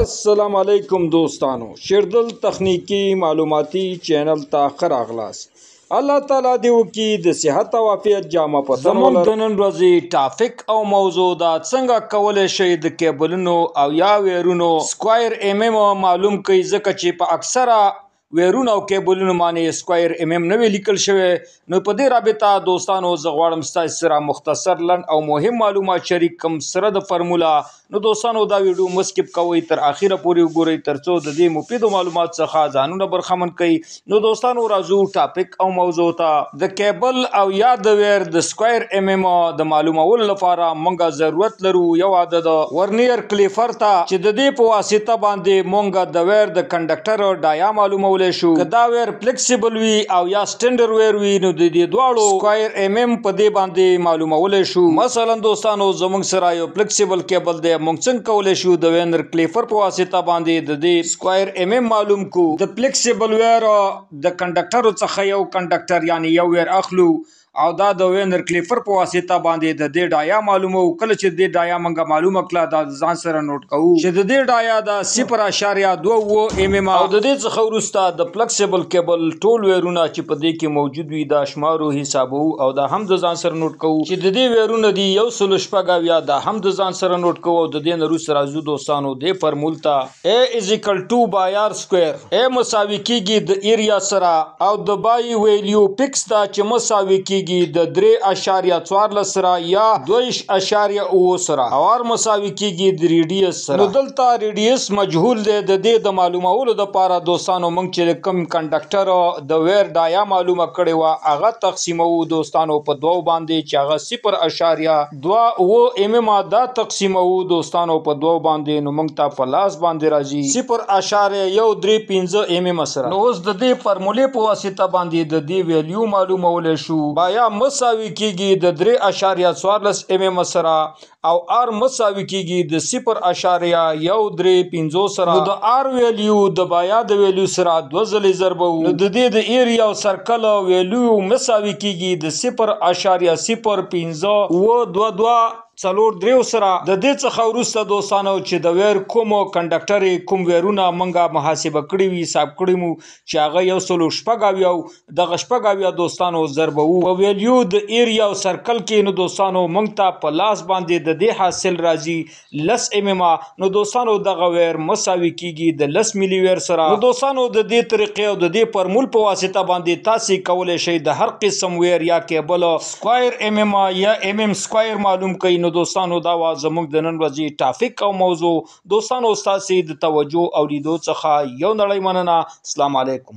السلام علیکم دوستانو، شیردل تخنیکی معلوماتي چینل ته ښه راغلاست. الله تعالی دې وکړي د صحت او عافیت جامه په تن. زموږ د نن ورځې topic او موضوع دا څنګه کولی شئ د کیبلونو او یا ویرونو square mm معلوم کړئ، ځکه چې په اکثره ویرونو او کیبلونو باندې square mm نه وی لیکل شوی. نو په دې رابطه دوستانو زه غواړم ستاسو سره مختصر، لنډ او مهم معلومات شریک کم سره د فرموله. نو دوستانو دا ویډیو مه skip کوئ، تر اخیره پورې وګورئ ترڅو د دې مفیدو معلومات څخه ځانونه برخمن کړئ. نو دوستانو راځو topic او موضوع ته. د کیبل او یا د wire د square mm د معلومولو لپاره مونږ ضرورت لرو یو عدد vernier caliper ته، چې د دې په واسطه باندې مونږ د wire د conductor dia معلومولی شو. که دا wire flexible وي او یا standard wire وي، نو د دې دواړو square mm په دې باندې معلومولی شو. مثلا دوستانو زموږ سره یو flexible cable دی، مونږ څنګه کولی شو د vernier caliper په واسطه باندې د دې square mm معلوم کو؟ د flexible wire د conductor څخه یو conductor یعنی یو wire اخلو او دا د vernier caliper په واسطه باندې د دې dia معلومو. کله چې د دې dia مونږه معلومه کړه، دا ځان سره note کوو چې د دې dia د 0.27 mm. او د دې څخه وروسته د flexible cable ټول ویرونه چې په دې کې موجود وي دا شمارو، حسابو او دا هم د ځان سره note کوو چې د دې ویرونه دي 176، دا هم د ځان سره note کوو. او د دې نه وروسته راځو دوستانو دې فرمول ته. A is equal to pi r square. A مساوي کیږي د area سره او د pi value fix ده چې مساوي کیږي د 3.14 سره یا 2.7 سره، او r مساوي کیږي د radius سره. نو دلته radius مجهول دی. د دې د معلومولو دپاره دوستانو موږ چې کوم conductor د wire dia معلومه کړې وه هغه تقسیموو دوستانو په دوو باندې چې هغه 0.27 mm، دا تقسیموو دوستانو په دوو باندې، نو موږ ته په لاس باندې راځي 0.135 mm سره. نو اوس د دې فرمولې په واسطه باندې د دې value معلومولی شو. pi مساوي کیږي د 3.14 mm سره او r مساوي کیږي د 0.135 سره. نو د r value د pi د value سره دوه ځلې ضربوو، نو د دې د area او circle value مساوي کیږي د 0.05722243 سره. د دې څخه وروسته دوستانو چې د wire کوم conductor کوم ویرونه مونږه محاسبه کړي وي، حساب کړي مو چې هغه 176، دغه 76 دوستانو ضربوو په value د area او circle کې، نو دوستانو مونږ ته په لاس باندې د دې حاصل راځي 10 mm. نو دوستانو دغه wire مساوي کیږي د 10 ملي wire سره. نو دوستانو د دې طریقې او د دې فرمول په واسطه باندې تاسې کولی شئ د هر قسم wire یا cable square mm یا mm square معلوم کړئ. نو دوستانو دا وا زموږ د نن ورځې topic او موضوع. دوستانو ستاسې د توجه او لیدو څخه یو نړۍ مننه. السلام علیکم.